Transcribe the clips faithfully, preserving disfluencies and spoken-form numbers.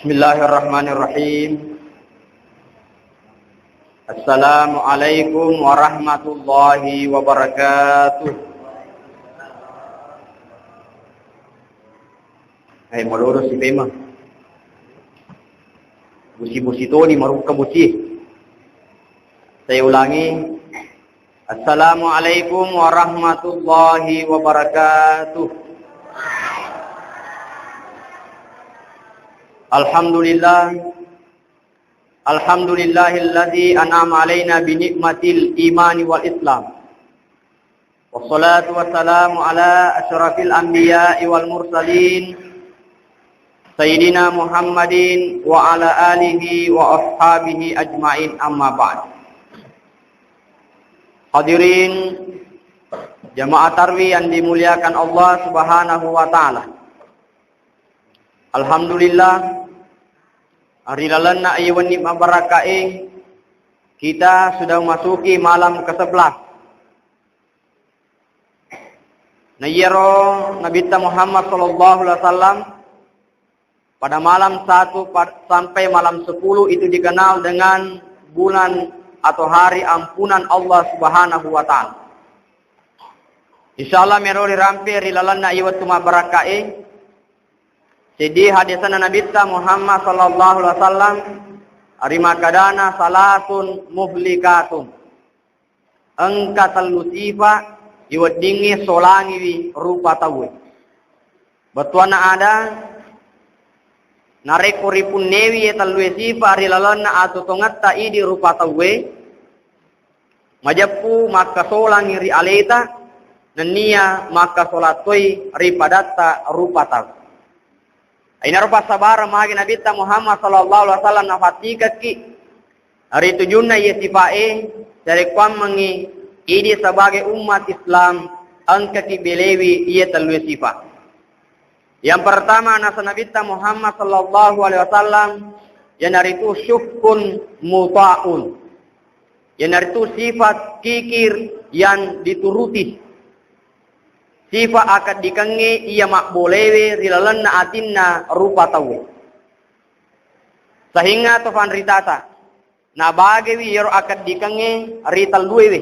Bismillahirrahmanirrahim. Assalamualaikum warahmatullahi wabarakatuh. Eh, maloro si pema. Busi-busi toni marukka busi. Saya ulangi. Assalamualaikum warahmatullahi wabarakatuh. Alhamdulillah. Alhamdulillahilladzi an'ama alaina bi ni'matil imani wal islam. Wassalatu wassalamu ala asyrafil anbiya'i wal mursalin, Sayyidina Muhammadin wa ala alihi wa ashabihi ajma'in, amma ba'd. Hadirin jamaah tarwih yang dimuliakan Allah Subhanahu wa Ta'ala. Alhamdulillah, ri lalenna iye wenni mabarakkae, kita sudah memasuki malam kesebelas. Nah, iyaro Nabitta Muhammad sallallahu alaihi wasallam pada malam satu pa-, sampai malam sepuluh itu dikenal dengan bulan atau hari ampunan Allah Subhanahu wa Ta'ala. Insyaallah, mero rirampe ri lalenna iye wettu mabarakkae, seddi hadisana Nabitta Muhammad sallallahu alaihi wasallam, rimakkedana, "Salasun muhlikatun." Engka tellu sifa iweddingnge solangiwi rupa tauwe. Bettuanna ada, narekko ripunnewi ye tellue sifa ri lalenna atotongetta idi rupa tauwe, majeppu makkasolangi ri aleta, nennia makkasolang toi ri padatta rupa tau. Inaro passabareng magi Nabitta Muhammad sallallahu alaihi wasallam nafattikekki ri tujunna iye sifae, sarekkuammengngi idi sebagai umat Islam engkaki belewi iye tellue sifa. Yang pertama, nasa Nabitta Muhammad sallallahu alaihi wasallam, iyanaritu syukkun muta'un. Iyanaritu sifat kikir yang dituruti. Sifa akaddikengnge iya mabbolewe ri lalenna atinna rupa tauwe. Sehingga to fanritata, nabagewi iyaro akaddikengnge ri telluewe.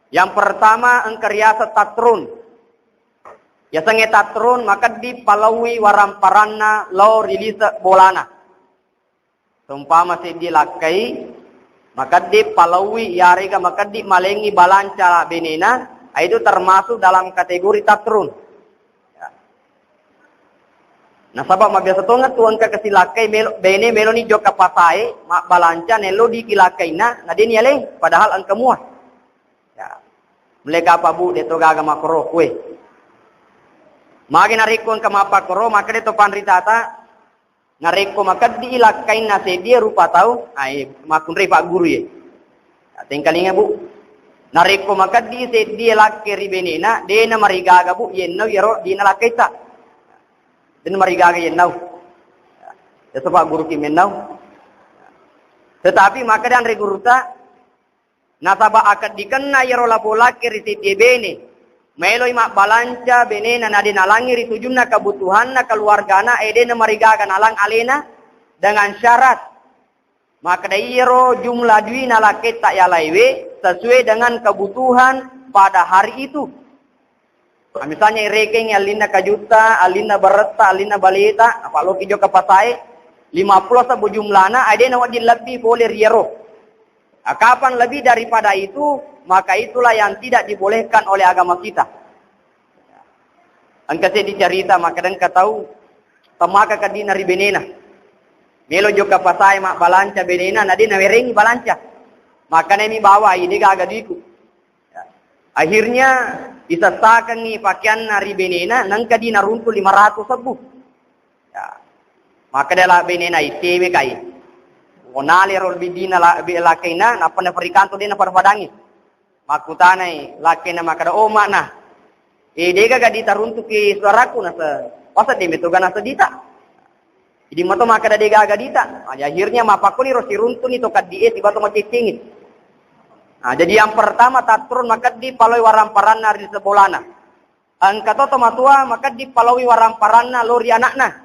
Yang pertama, engka riaseng tatrun. Yasengnge tatrun, makeddi palaui waramparanna lao ri lise bolana. Seumpama seddi lakkai, makeddi palaui, yarega makeddi malengi balanca benena, itu termasuk dalam kategori tatrun. Ya. Nasaba mabiasa tongeng tu engka kasi lakkai melo, bene meloni jokka pasae, mabbalanca nello diki lakkainna, na deni aleng, padahal engka mua. Ya. Mulai kapa bu, de to gaga makoro kue. Magi narekko engka mappakoro, maka de to panritata, narekko makeddi lakkainna seddie rupa tau, ai, makkunrai pagguru ye. Ya, tengkalinga bu. Narekko makeddi seddie lakke ri benena, de na marigaga bu, yennau yaro dina lakkaita. De na marigaga yennau. Ya, biasa pagguru ki mennau. Tetapi maka dan re guruta, Nasaba akaddikenna iyaro lapo lakke ri seddie bene, maeloi mabbalanca benena nade nalangi ri tujunna kebutuhanna keluargana, ede namarigaga nalang alena dengan syarat makkeda iyaro jumlah dui nalakketta yalaiwe sesuai dengan kebutuhan pada hari itu. Nah, misalnya irekengngi allinna kajutta, allinna baretta, allinna baleta, apa loki jokka pasae, lima pulo sebbu jumlana, ade na wedding lebbi pole riyaro. Nah, kapan lebih daripada itu, maka itulah yang tidak dibolehkan oleh agama kita. Engka seddi carita, maka engka tau temaka kaddina ri benena. Melo jokka pasae mabbalanca benena, na de nawerengi balanca. Makana mi bawa, ide gaga duiku. Ya. Akhirnya isassakengngi pakeanna ri benena, nengka di naruntu lima ratus sebbu. Ya. Makkeda la benena, "Itewe kai." Onale ro biddina la, be-, lakkaina, nappa nafarikanto de napada-padangi. Makkutanai lakkaina makkeda, "Oh, makna. Eh, dega gadi taruntuki suaraku nasa, wasa de meto gana sedita." Idi mato makkeda de gaga dita. Nah, akhirnya mappakkoni ro siruntuni to kaddie sibawa to maceccengi. Nah, jadi yang pertama tatrun makeddi paloi waramparanna ri sebolana. Engka to tomatua makeddi paloi waramparanna lo ri anakna.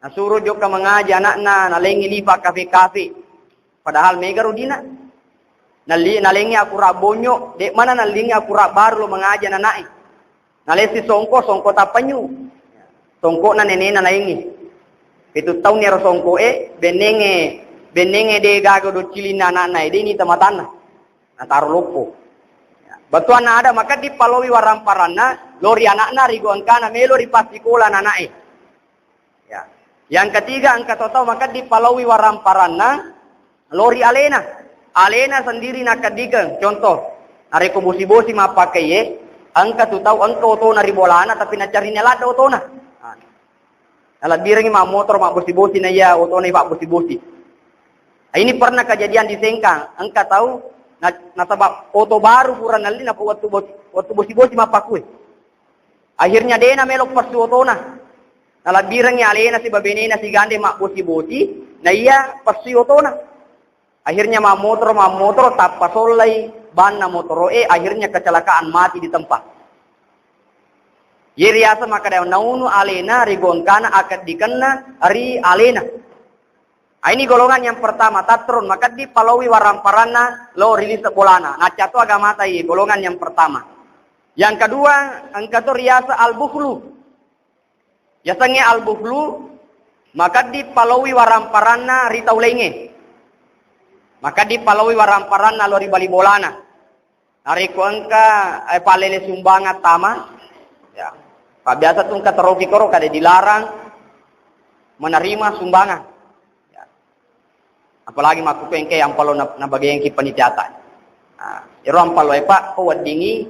Nasuro jokka mangaji ana'na, nalengngi lipa kafe-kafe. Padahal mega rudina. Nali-, nalengngi akura bonyo, de' mana nalengngi akura baru lo mangaji ana'e. Nalessi songko, songko tappanyu. Songko'na nenena naengngi. Pitu taung ero songko'e, bennenge, bennenge de' gaga docilinna ana'na, de' nita matanna. Nataro loppo. Bettuanna ada makeddi palowi waramparanna, lo ri ana'na, rigo engkana melo ripassikola ana'e. Ya. Yang ketiga, engka to tau makeddi palowi waramparanna, lo ri alena. Alena sendiri nakeddikeng. Contoh, narekko bosi-bosi mappakaiye, engka tu tau engka otona ri bolana, tapi nacarini ladde otona. Nah, nalebbirengngi mammotoro mabbosi-bosi na iya otona ipabbosi-bosi. Nah, ini pernah kejadian di Sengkang, engka tau na-, nasaba oto baru pura nalli, napa wettu bo-, wettu bosi-bosi mappakue. Akhirnya de' namelo passu otona. Nalebbirengngi alena sibawa benena sigande mabbosi-bosi, na iya passui otona. Akhirnya mammotoro, mammotoro, tappa sollai banna motoro'e, akhirnya kecelakaan, mati di tempat. Ye riaseng makkeda naunu alena ri gongkana akeddikenna ri alena. Ah, ini golongan yang pertama, tatrun, makeddi palowi waramparanna lo ri lise bolana. Nacca to agamata iye, golongan yang pertama. Yang kedua, engka to riaseng al-bukhlu. Yasengnge al-bukhlu, makeddi palowi waramparanna ri tau laingnge. Makeddi palowi waramparanna lo ri bali bolana. Narekko engka, eh, pallele sumbangan tama, ya. Pabbiasa tu engka teroki koro kada dilarang menerima sumbangan. Ya. Apalagi makkukue engka yang perlu na-, nabagengki panitiata. Nah, ero ampalo e, Pak, ko weddingi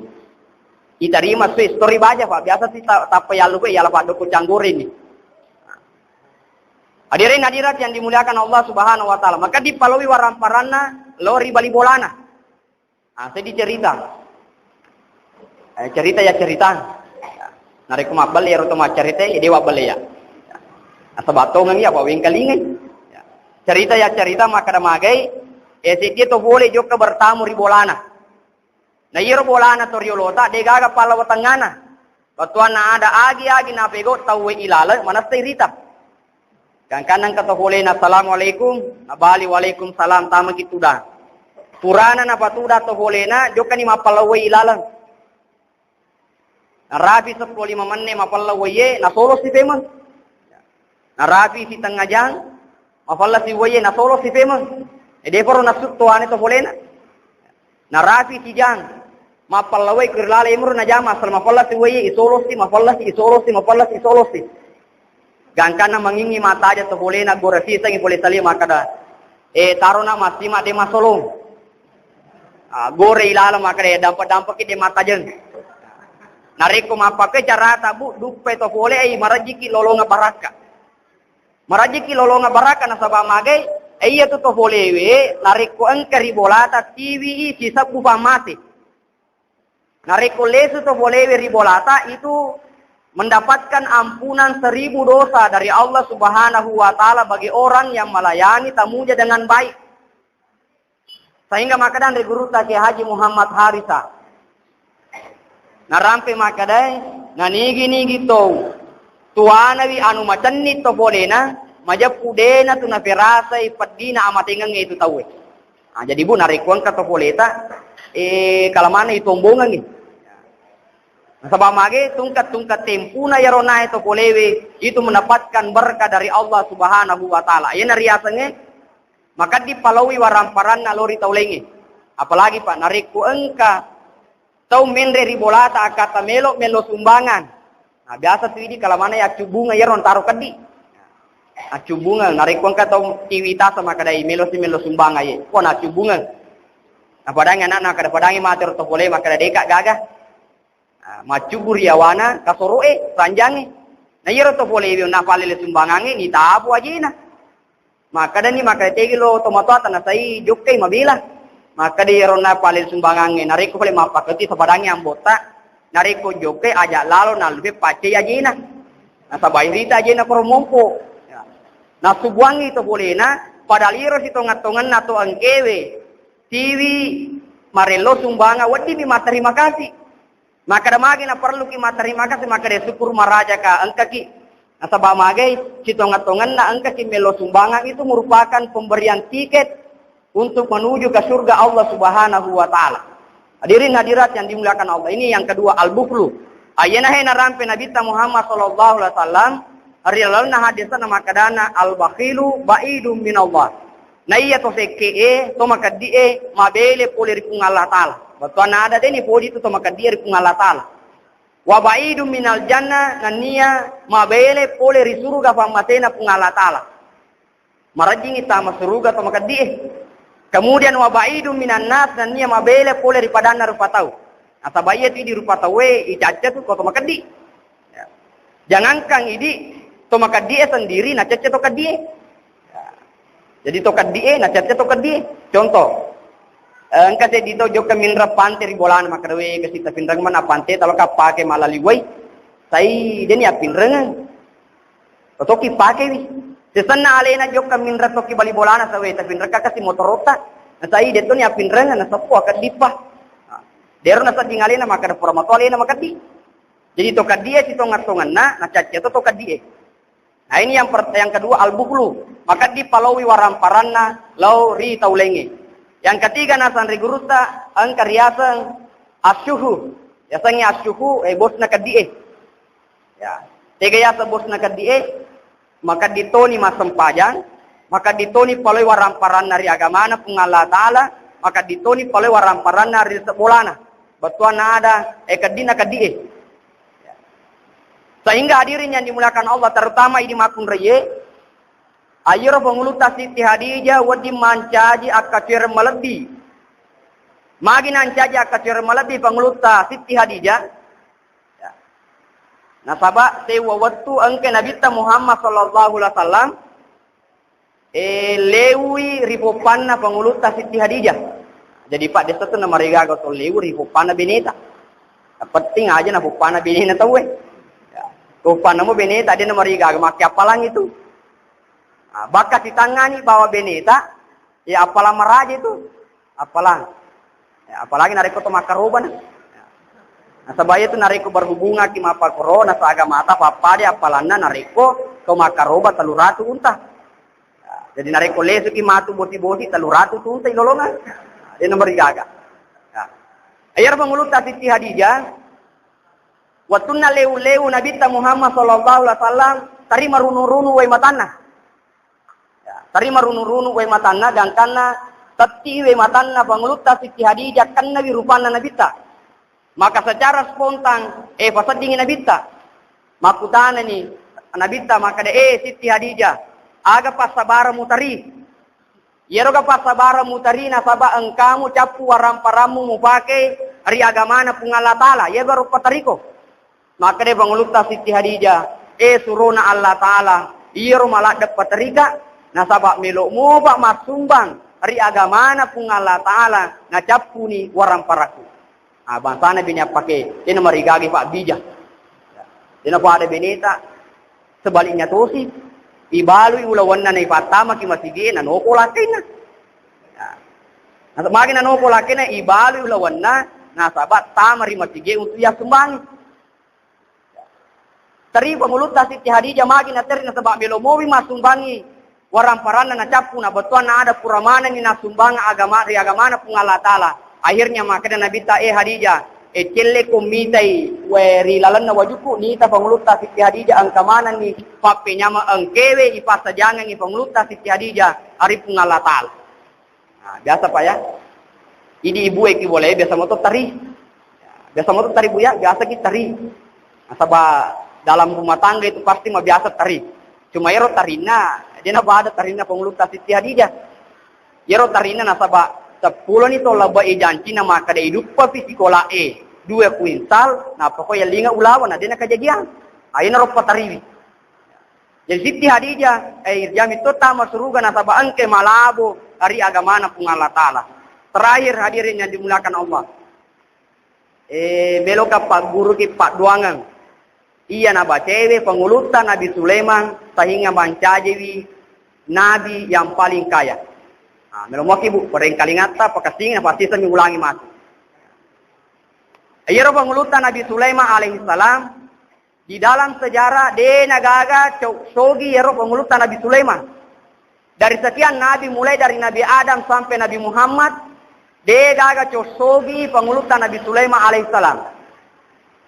itarima sui story baja, Pak. Biasa si ta-, tappa yallu ko yala Pak Doko Canggori ni. Nah. Hadirin hadirat yang dimuliakan Allah Subhanahu wa Ta'ala, makeddi palowi waramparanna lo ri bali bolana. Ah, seddi cerita. Eh, cerita ya cerita. Narekko mabballe ero to maccarita, ya dewa balle ya. Nasaba tongeng ya, Pak, wengkalingai. Ya. Cerita ya cerita, makkeda magai, eh, seddi to pole jokka bertamu ri bolana. Na iyaro bolana to riolota, de gaga palla wetengngana. Bettuanna ada agi-agi napego tauwe ilaleng, manessai rita. Gangkanna engka to polena, "Assalamualaikum." Nabali, "Waalaikumsalam." Tamaki tudang. Purana napatudang to polena, jokkani mappallawai ilaleng. Narapi seppulo lima menne mapallawaiye, nasolo si pemeng. Narapi sitengnga jang, mapalla si uwaiye, nasolo si pemeng. E, defaro nasutto ane to polena. Narapi si jang, mappallawai ku ri laleng, imro najama asal mapalla si uwaiye, isolo si, mapalla si, isolo si, mapalla si, isolo si. Gangkanna mangingngi mataja to polena, gora sisengngi pole salia makkeda, "E, tarona massima de masolong." Ah, gore ilaleng makkeda, "E, dampa-dampaki de matajeng." Narekko mappakke carata, Bu, duppai to pole, ai, marajiki lolonga barakka. Marajiki lolonga barakka nasaba magai, e, iya tu to polewe, narekko engka ri bolata tiwi i sisebbu pammase. Narekko lesu to polewe ri bolata, itu mendapatkan ampunan seribu dosa dari Allah Subhanahu wa Ta'ala bagi orang yang melayani tamunya dengan baik. Sehingga makkeda ri gurutta Kiai Haji Muhammad Harisa, narampe makkedae, nanigi-nigi tau tuanawi anu macenni to polena, majeppu dena tu naperasai peddina amatengengnge itu tauwe. Nah, jadi, Bu, narekko engka to poleta, eh, kalamanna itombongengngi. Nasaba mage tungka-tungka tempuna iyaro nae to polewe itu mendapatkan berkah dari Allah Subhanahu wa Ta'ala. Iyana riasengnge makeddi palowi waramparanna lo ri tau laingnge. Apalagi, Pak, narekko engka tau menre ri bolata akkata melo-melo sumbangan. Nah, biasa tu idi kalamanna accubbungeng iyaro ntaro keddi. Accubbungeng, narekko engka tau tiwi tasa makkedai melo si melo sumbangan ye. Ko naccubbungeng. Napadangi anakna, kada padangi mate ro to pole makkeda deka gaga. Ah, maccubbu ri yawana kasoro'e, ranjangnge. Na iyaro to polewe onna pallele sumbangangnge, nitapu ajena. Makkedani, makkeda tegi lo tomatoata nasai jokkai mabela. Makkeda iyaro onna pallele sumbangangnge, narekko pale mappaketi sapadangnge ambotta, narekko jokkai aja lalo nallupe paccai ajena. Nasaba irita ajena koro mompo. Ya. Nassubuangngi to polena, padahal iyaro sitongeng-tongenna to engkewe tiwi marello sumbangang, weddingmi matterima kasih. Makkeda magi naperluki matterima kasih, makkeda syukur marajaka engkaki. Nasaba magai, sitongeng-tongenna engka si melo sumbangan itu merupakan pemberian tiket untuk menuju ke surga Allah Subhanahu wa Ta'ala. Hadirin hadirat yang dimuliakan Allah, ini yang kedua, al-bukhlu. Ayena he narampe Nabitta Muhammad sallallahu alaihi wasallam ri lalenna hadisna makkedana, "Al-bakhilu ba'idun minallah." Naiya to sekke'e, to makeddi'e, mabele pole ri Puang Allah Ta'ala. Bettuanna ada deni podi tu to makeddi'e ri Puang Allah Ta'ala. "Wa ba'idun minal jannah," nennia mabele pole ri suruga pammasena Puang Allah Ta'ala. Marajjingi tama suruga to makeddi'e. Kemudian, "Wa ba'idun minan nas," nennia mabele pole ri padanna rupa tau. Nasaba iya tu idi rupa tauwe icacca tu ko to makeddi. Ya. Jangankan idi to makeddi'e sendiri nacacca to keddi'e. Ya. Jadi to keddi'e nacacca to keddi'e. Contoh, eh, engka seddi to jokka minreng pante ri bolana, makkeda, "We, kasi tapinreng mana pante talo ka pake malali wai." Sai deni appinrengeng. Totoki pakewi. Sesenna alena jokka minreng tokki bali bolana, sawe tapinrekka kasi motorota. Nasai dettoni appinrengeng, naseppo akeddipa. Nah, dero nasedding alena makkeda pura mato alena makeddi. Jadi to keddi'e sitongeng-tongenna, nacacca to to keddi'e. Nah, ini yang per-, yang kedua, al-bukhlu. Makeddi palowi waramparanna lao ri tau laingnge. Yang ketiga, nasang ri gurutta, engka riaseng asyuhu. Yasengnge asyuhu, eh, bosna keddi'e. Ya. Tega yaseng bosna keddi'e, makeddi toni massempajang, makeddi toni paloi waramparanna ri agamana Puang Allah Ta'ala, makeddi toni paloi waramparanna ri sebbolana. Bettuanna ada, eh, keddina keddi'e. Ya. Sehingga hadirin yang dimuliakan Allah, terutama idi makkunraie, ayero pangulutta Siti Hadijah wedding mancaji akkacuereng malebbi. Magi nancaji akkacuereng malebbi pangulutta Siti Hadijah? Ya. Nasaba sewwa wettu engka Nabitta Muhammad sallallahu alaihi wasallam, eh, lewi ri poppanna pangulutta Siti Hadijah. Jadi, Pak, desa tu namarigaga to lewi ri poppanna beneta. Yang penting aja na poppanna benena tauwe. Ya. Poppanna mo beneta, de namarigaga, makke appalang itu. Ah, bakka sitangani bawa beneta, ya, appalang maraja itu. Appalang. Ya, apalagi narekko to makkaroba na. Ya. Nasaba iya tu narekko berhubungan ki mappakoro, nasa agamata pappada appalanna narekko to makkaroba tellu ratu unta. Ya, jadi narekko lesuki matu bosi-bosi tellu ratu tu unta ilolongang. Ya, de namarigaga. Ya. Iyaro pangulutta Siti Hadijah, wettunna lewu-lewu Nabitta Muhammad sallallahu alaihi wasallam, tarima runu-runu wai matanna. Ya, tarima runu-runu wai matanna, gangkanna tetti wai matanna pangulutta Siti Hadijah, kennawi rupanna Nabitta. Maka secara spontan, eh, paseddingi Nabitta. Makkutanani Nabitta, makkeda, "Eh, Siti Hadijah, aga passabareng mutari?" Iyaroga passabareng mutari nasaba engkamu cappu waramparammu mupake ri agamana Puang Allah Ta'ala, iyaga ro patariko. Makkeda pangulutta Siti Hadijah, "Eh, surona Allah Ta'ala, iyaro maladde patarika, nasaba melo mopa massumbang ri agamana Puang Allah Ta'ala, nacappuni waramparakku." Ah, bangsana bini appake, tena marigagi Pak Bija. Tena pada beneta, sebaliknya tosi, ibalui ulawanna naipattamaki masigi, nanoko lakkainna. Ya. Nasaba magi nanoko lakkainna, ibalui ulawanna, nasaba tama ri masigi untuk yasumbangi. Teri pangulutta Siti Hadijah magi nateri nasaba melo mowi massumbangi waramparanna nacappu, na bettuanna ada pura manenni nassumbang agama, ri agamana Puang Allah Ta'ala. Akhirnya makkeda Nabitta, "Eh Hadijah, eh celleko mitai we ri lalenna wajukku." Nita pangulutta Siti Hadijah engka manenni pappenyameng engkewe ipassajangengi pangulutta Siti Hadijah ari Puang Allah Ta'ala. Nah, biasa, Pak, ya. Idi ibue ki bole biasa moto teri. Ya, biasa moto teri, Bu, ya, biasa ki teri. Nasaba dalam rumah tangga itu pasti mabiasa teri. Cuma ero terinna, de napa ada terinna pangulutta Siti Hadijah. Ero terinna nasaba seppulo ni to lebba e jancina makkeda iduppa pi sikola e dua kuintal, napa ko yalinga ulawa na de na kejadian. Aina roppa tariwi. Jadi Siti Hadijah, eh, irjami to tama suruga nasaba engke malabo ri agamana Puang Allah Ta'ala. Terakhir hadirin yang dimuliakan Allah. Eh, meloka pagguruki paddoangeng. Iya nabacaewe pangulutta Nabi Sulaiman sehingga mancajiwi nabi yang paling kaya. Nah, melo moki, Bu, perengkalingatta, pakasing, pasti sami ulangi matu. Iyaro pangulutta Nabi Sulaiman alaihissalam, Di dalam sejarah, de' nagaga co-, sogi iyaro pangulutta Nabi Sulaiman. Dari sekian nabi, mulai dari Nabi Adam sampai Nabi Muhammad, de' gaga co-, sogi pangulutta Nabi Sulaiman alaihissalam.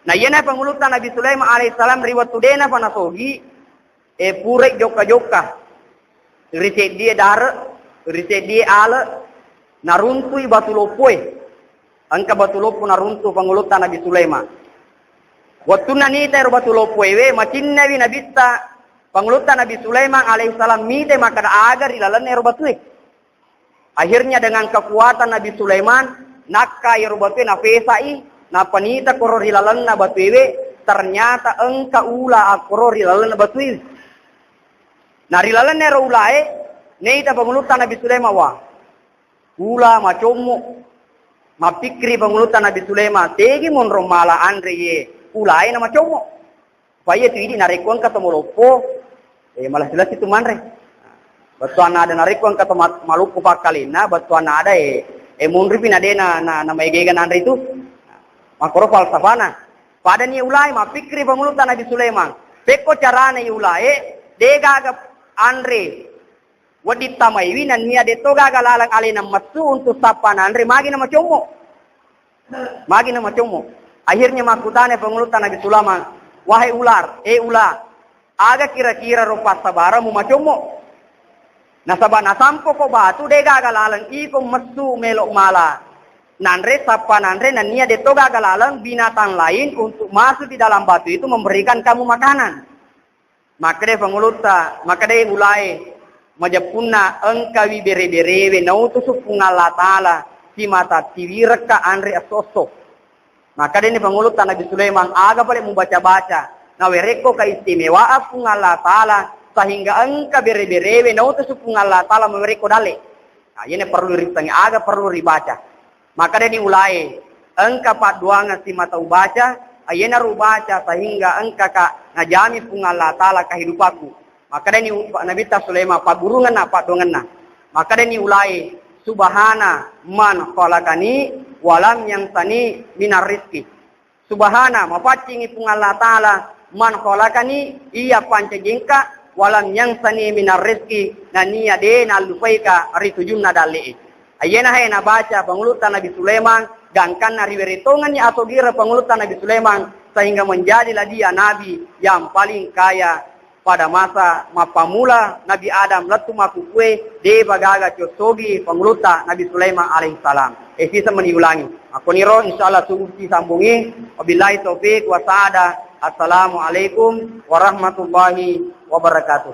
Na iyana pangulutta Nabi Sulaiman alaihissalam ri wettu de' napa nasogi, e, purai jokka-jokka. Ri seddie dare', ri seddie ale', naruntui batu loppoe. Engka batu loppo naruntu pangulutta Nabi Sulaiman. Wettunna nita ero batu loppoewe, macinnawi nabitta, pangulutta Nabi Sulaiman alaihissalam mite makkeda aga ri lalenna ero batue. Akhirnya dengan kekuatan Nabi Sulaiman, nakkai ero batue, nafesai, napanita koro ri lalenna batuewe, ternyata engka ula akkoro ri lalenna batuewe. Na ri lalenna ero ulae, neita pangulutta Nabi Sulaiman, wa, ula macommo. Mappikkiri pangulutta Nabi Sulaiman, tegi monro mala anre ye ulae na macommo. Faiya tu idi narekko engka to maloppo, e, malessi-lessi tu manre. Bettuanna ada narekko engka to ma-, maloppo pakkalenna, bettuanna ada, e, e, munripi na de' na, na, na maegega nanre itu. Makkoro falsafana. Padani ulae, mappikkiri pangulutta Nabi Sulaiman. Pekko carana ulae, de' gaga anre wedding tamaiwi, nennia de' to gaga laleng alena messu untuk sappa nanre, magi na macommo. Magi na macommo. Akhirnya makkutana pangulutta Nabi Sulaiman, "Wahai ular, e ula, aga kira-kira ro passabarammu macommo? Nasaba nasampoko batu de' gaga laleng iko messu melo mala nanre, sappa nanre, nennia de' to gaga laleng binatang lain untuk masuk di dalam batu itu memberikan kamu makanan." Makkeda pangulutta, makkeda ulae, "Majeppunna engkawi bere-berewe nautusu Puang Allah Ta'ala, simata tiwirekka anre esso-esso." Makkedani pangulutta Nabi Sulaiman, "Aga pale mubaca-baca, nawerekko keistimewaan Puang Allah Ta'ala, sehingga engka bere-berewe nautusu Puang Allah Ta'ala mawerekko dalle." Nah, iyana perlu risengi, aga perlu ribaca. Makkedani ulae, "Engka padduangeng simata ubaca, ayenaro ubaca sehingga engkaka najami Puang Allah Ta'ala kehidupakku." Makkedani u-, Nabitta Sulaiman, "Paggurungenna padduangenna." Makkedani ulae, "Subhana man khalaqani walam yansani minar rizki." Subhana, mapaccingi Puang Allah Ta'ala, man khalaqani, iya pancajingka, walam yansani minar rizki, nania de nallupaika ri tujunna dalle'e. Ayyena hae nabaca pangulutta Nabi Sulaiman, gangkanna riwere tongenni asogireng pangulutta Nabi Sulaiman, sehingga menjadilah dia nabi yang paling kaya pada masa mappammula Nabi Adam lettu makkukue, depa gaga cossogi pangulutta Nabi Sulaiman alaihissalam. E, sisa meni ulangi. Makkoniro insyaallah suguki sambungi. Wabillahi taufiq wa sa'adah. Assalamualaikum warahmatullahi wabarakatuh.